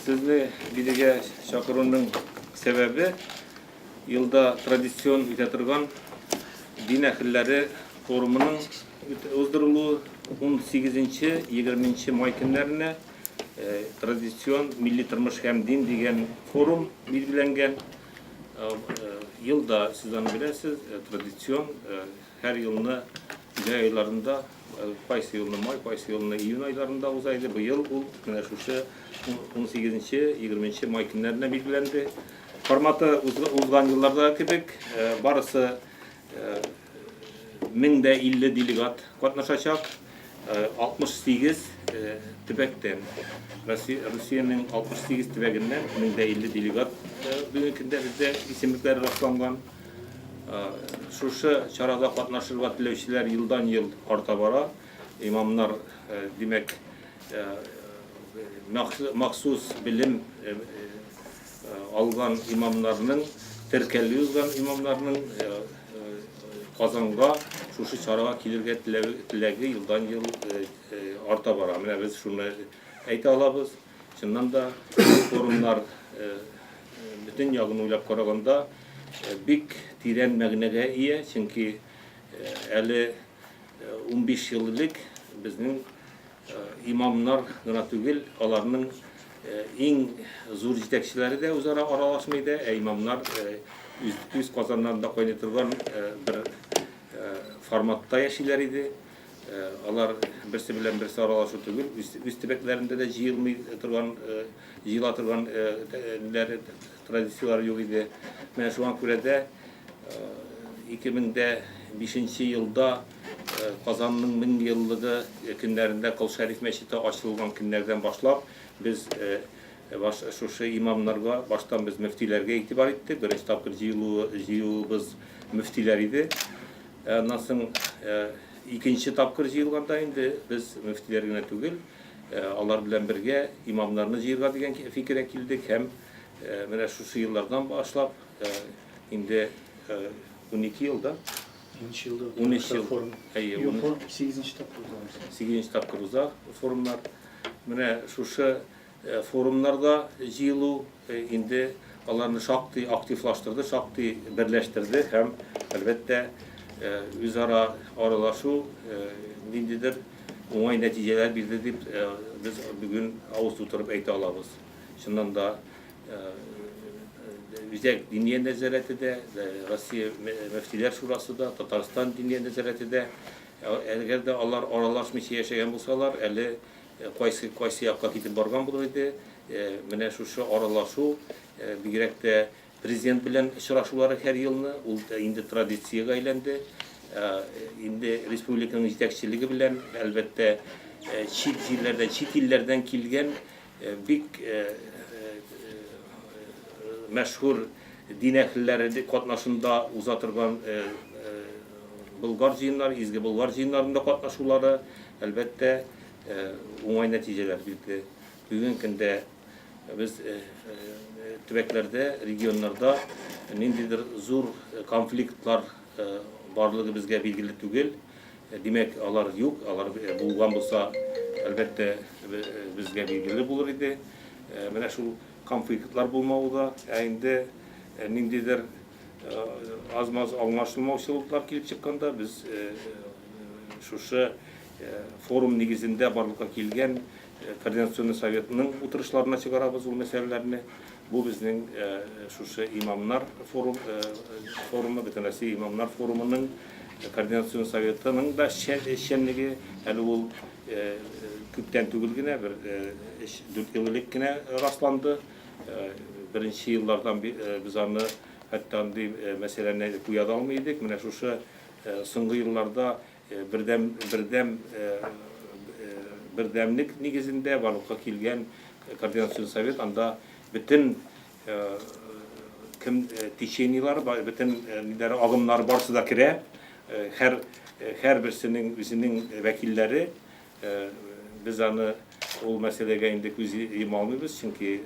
Сезне бирегә чакыруның сәбәбе елда традицион үтә торган дин әһелләре форумының уздырылуы 18-20 май көннәренә традицион милли тормыш һәм дин дигән форум билгеләнгән. Елда сез аны беләсез, традицион һәр елны җәй айларында, кайсы елны май, кайсы елны июнь айларында уза иде. Быел ул менә шушы 18-20 май көннәренә билгеләнде. Форматы узган еллардагы кебек, барысы 1050 делегат катнашачак. 68 төбәктән, Русиянең 68 төбәгеннән 1050 делегат бүгенге көндә бездә исемлекләре расланган. Шушы чарада катнашырга теләүчеләр елдан-ел арта бара. Имамнар, димәк, махсус белем алган имамнарның, теркәлү узган имамнарның Казанга шушы чарага килергә теләге елдан-ел арта бара. Менә без шуны әйтә алабыз. Чыннан да, форумнар бөтен ягын уйлап караганда бик тирән мәгънәгә ия, чөнки әле 15 ел элек безнең имамнар гына түгел, аларның иң зур җитәкчеләре дә үзара аралашмый иде, ә имамнар үз казаннарында кайный торган бер форматта яшиләр иде. Алар берсе белән берсе аралашу түгел, үз төбәкләрендә дә җыелмый торган, җыела торган ниләре, традицияләре юк иде. Менә шуңа күрә дә 2005 елда Казанның 1000 еллыгы көннәрендә Кол Шәриф мәчете ачылган көннәрдән башлап без баш шушы имамнарга баштан без мөфтиләргә игътибар иттек. Беренче тапкыр җыелуы җыюыбыз мөфтиләр иде. Аннан соң икенче тапкыр җыелганда инде без мөфтиләр генә түгел, алар белән бергә имамнарны җыерга дигән фикергә килдек һәм менә шушы еллардан башлап инде 12 елда 13 елда 13 ел. Форум. Әйе, Юк, форум 8 тапкыр уза. 8 тапкыр уза форумнар. Менә шушы форумнарда җыелу инде аларны шактый активлаштырды, шактый берләштерде һәм, әлбәттә, үзара аралашу ниндидер уңай нәтиҗәләр бирде дип без бүген авыз тутырып әйтә алабыз. Чыннан да, Үзәк Диния нәзарәте дә, Россия Мөфтиләр шурасы да, Татарстан Диния нәзарәте дә, әгәр дә алар аралашмыйча яшәгән булсалар, әле кайсы кайсы якка китеп барган булыр иде. Менә шушы аралашу, бигрәк тә президент белән очрашулары һәр елны, ул инде традициягә әйләнде. Инде республиканың җитәкчелеге белән, әлбәттә, чит җирләрдән, чит илләрдән килгән бик мәшһүр дин әһелләре катнашында уза торган Болгар җыеннары, Изге Болгар җыеннарында катнашулары, әлбәттә, уңай нәтиҗәләр бирде. Бүгенге көндә без төбәкләрдә, регионнарда ниндидер зур конфликтлар барлыгы безгә билгеле түгел. Димәк, алар юк, алар булган булса, әлбәттә, безгә билгеле булыр иде. Менә шул конфликтлар булмавы да, ә инде ниндидер аз-маз аңлашылмаучылыклар килеп чыкканда, без шушы форум нигезендә барлыкка килгән Координационный советның утырышларына чыгарабыз ул мәсьәләләрне. Бу безнең шушы имамнар форум, форумы, Бөтенроссия имамнар форумының Координацион советының да эшчәнлеге, әле ул күптән түгел генә, бер 3-4 ел элек кенә расланды. Беренче еллардан без аны хәтта андый мәсьәләне куя да алмый идек. Менә шушы соңгы елларда бердәм бердәм бердәмлек нигезендә барлыкка килгән координацион совет, анда бөтен кем течениелар, бөтен ниләр, агымнар барысы да керә. Һәр һәрберсенең үзенең вәкилләре. Без аны ул мәсьәләгә инде күз йома алмыйбыз, чөнки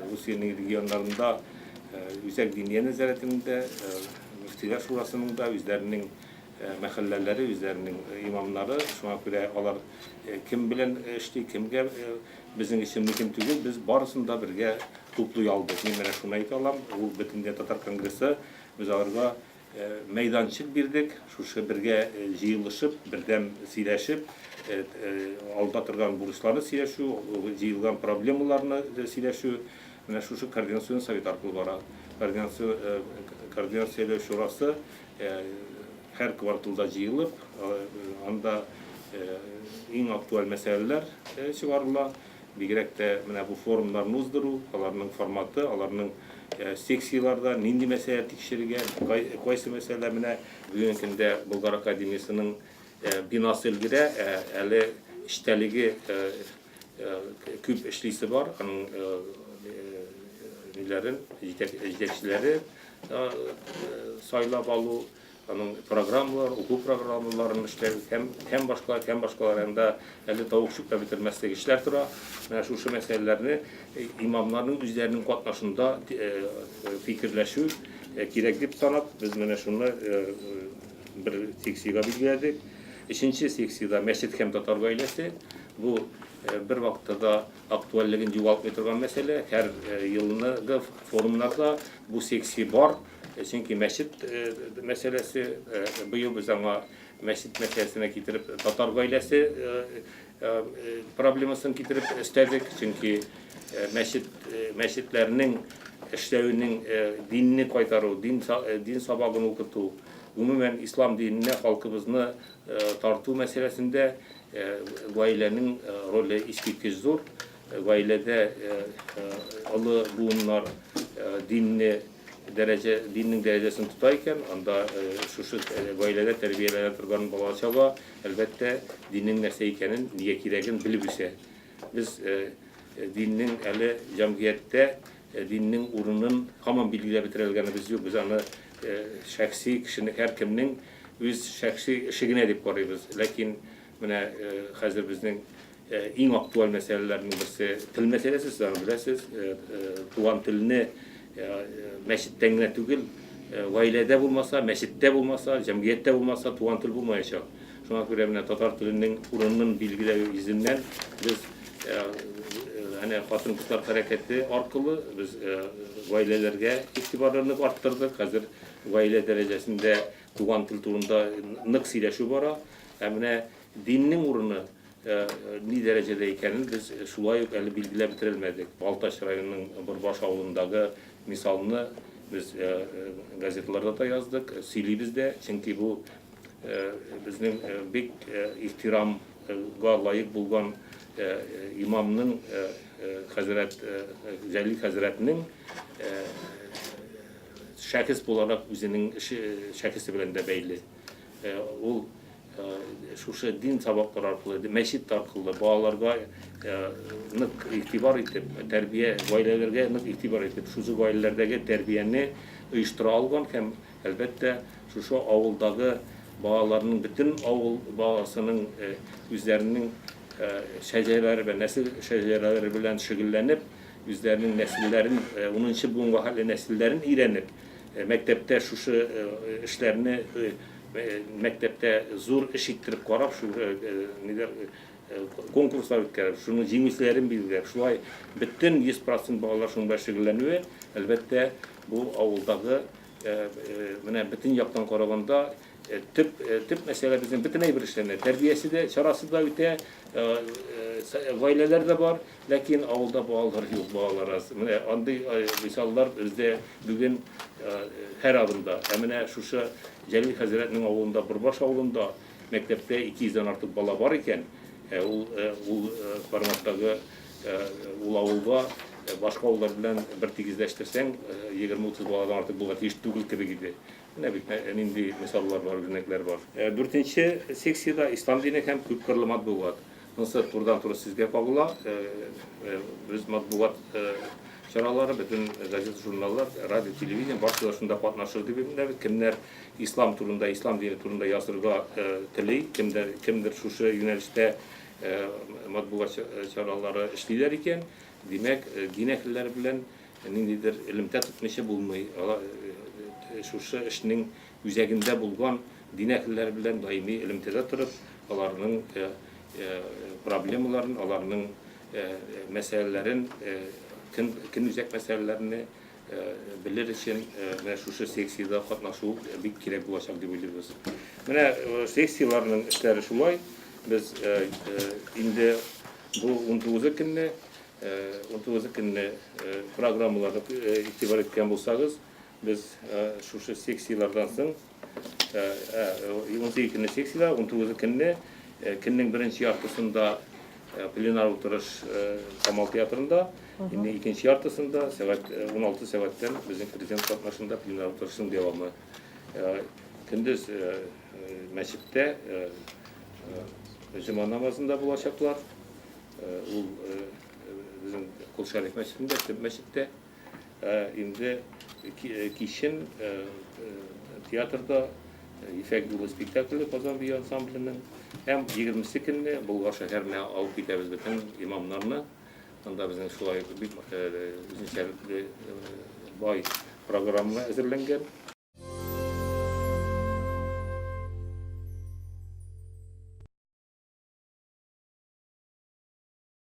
Русиянең регионнарында Үзәк диния нәзарәтенең дә, Мөфтиләр шурасының да үзләренең мәхәлләләре, үзләренең имамнары, шуңа күрә алар кем белән эшли, кемгә безнең өчен мөһим түгел, без барысын да бергә туплый алдык. Мин менә шуны әйтә алам, ул Бөтендөнья татар конгрессы, без аларга мәйданчык бирдек, шушы бергә җыелышып, бердәм сөйләшеп, алда торган бурычларны сөйләшү, җыелган проблемаларны сөйләшү, менә шушы координацион совет аркылы бара. Координацияләү шурасы һәр кварталда җыелып, анда иң актуаль мәсьәләләр чыгарыла. Бигрәк тә менә бу форумнарны уздыру, аларның форматы, аларның секцияләрдә нинди мәсьәлә тикшерергә, кайсы мәсьәлә менә бүгенге көндә Болгар академиясенең бинасы өлгерә, әле эчтәлеге күп эшлисе бар, аның ниләрен, җитәкчеләре сайлап алу, аның программалар, уку программаларын эшләү һәм һәм башкалар, һәм башкалар. Анда әле тавык чүпләп бетермәслек эшләр тора. Менә шушы мәсьәләләрне имамнарның үзләренең катнашында фикерләшү кирәк дип санап, без менә шуны бер секциягә билгеләдек. Өченче секциядә мәчет һәм татар гаиләсе. Бу бер вакытта да актуальлеген югалтмый торган мәсьәлә. Һәр елны форумнарда бу секция бар. Чөнки мәчет мәсьәләсе, быел без аңа мәчет мәсьәләсенә китереп татар гаиләсе проблемасын китереп өстәдек. Чөнки мәчет мәчетләрнең эшләвенең динне кайтару, дин дин сабагын укыту, гомумән ислам диненә халкыбызны тарту мәсьәләсендә гаиләнең роле искиткеч зур. Гаиләдә олы буыннар динне дәрәҗә, диннең дәрәҗәсен тота икән, анда шушы гаиләдә тәрбияләнә торган бала-чага, әлбәттә, диннең нәрсә икәнен, нигә кирәген белеп үсә. Без диннең әле җәмгыятьтә диннең урынын һаман билгеләп бетерә алганыбыз юк. Без аны шәхси кешене, һәркемнең үз шәхси эше генә дип карыйбыз. Ләкин менә хәзер безнең иң актуаль мәсьәләләрнең берсе тел мәсьәләсе, сез аны беләсез. Туган телне мәчеттән генә түгел, гаиләдә булмаса, мәчеттә булмаса, җәмгыятьтә булмаса, туган тел булмаячак. Шуңа күрә менә татар теленең урынын билгеләү йөзеннән без әнә хатын-кызлар хәрәкәте аркылы без гаиләләргә игътибарны нык арттырдык. Хәзер гаилә дәрәҗәсендә туган тел турында нык сөйләшү бара. Ә менә диннең урыны ни дәрәҗәдә икәнен без шулай ук әле билгеләп бетерелмәдек. Балтач районының Борбаш авылындагы мисалны без газеталарда да яздык, сөйлибез дә, чөнки бу безнең бик ихтирамга лаек булган имамның, хәзрәт Җәлил хәзрәтнең шәхес буларак үзенең шәхесе белән дә бәйле. Ул шушы дин сабаклары аркылы, мәчет аркылы балаларга нык игътибар итеп, тәрбия, гаиләләргә нык игътибар итеп, шушы гаиләләрдәге тәрбияне оештыра алган һәм, әлбәттә, шушы авылдагы балаларның, бөтен авыл баласының үзләренең шәҗәрәләре белән, нәсел шәҗәрәләре белән шөгыльләнеп, үзләренең нәселләрен, унынчы буынга хәтле нәселләрен өйрәнеп, Мәктәптә шушы эшләрне мәктәптә зур эш иттереп карап, шул ниләр конкурслар үткәреп, шуның җиңүчеләрен билгеләп, шулай бөтен 100% балалар шуның белән шөгыльләнүе, әлбәттә, бу авылдагы менә бөтен яктан караганда төп төп мәсьәлә безнең бөтен әйбер эшләнә. Тәрбиясе дә, чарасы да үтә, гаиләләр дә бар. Ләкин авылда балалар юк, балалар аз. Менә андый мисаллар бездә бүген һәр адымда. Ә менә шушы Җәлил хәзрәтнең авылында, Борбаш авылында мәктәптә 200 дән артык бала бар икән, ул ул форматтагы ул авылга башка авыллар белән бер тигезләштерсәң, 20-30 баладан артык булырга тиеш түгел кебек иде. Менә бит нинди мисаллар бар, үрнәкләр бар. Дүртенче секциядә ислам дине һәм күпкырлы матбугат. Монысы турыдан-туры сезгә кагыла. Без матбугат чаралары, бөтен газета-журналлар, радио, телевидение барысы да шунда катнашыр дип өметләнәбез. Кемнәр ислам турында, ислам дине турында язырга тели, кемдер, кемдер шушы юнәлештә матбугат чаралары эшлиләр икән, димәк, дин әһелләре белән ниндидер элемтә тотмыйча булмый. Шушы эшнең үзәгендә булган. Дин әһелләре белән даими элемтәдә торып, аларның проблемаларын, аларның мәсьәләләрен, көнүзәк мәсьәләләрне белер өчен менә шушы секциядә катнашу бик кирәк булачак дип уйлыйбыз. Менә секцияләрнең эшләре шулай. Без инде бу 19 көнне 19 көнне программаларны игътибар иткән булсагыз, без шушы секцияләрдән соң 18 көнне секцияләр, 19 көнне көннең беренче яртысында пленар утырыш Камал театрында, инде икенче яртысында сәгать 16 сәгатьтән безнең президент катнашында пленар утырышның дәвамы. Көндез мәчеттә җома намазында булачаклар. Ул безнең Кол Шәриф мәчетендә, төп мәчеттә. Инде кичен театрда Ефәк юлы спектакле Казан бию ансамбленең һәм 20 көнне Болгар шәһәренә алып китәбез бөтен имамнарны. Анда безнең шулай бик үзенчәлекле бай программа әзерләнгән.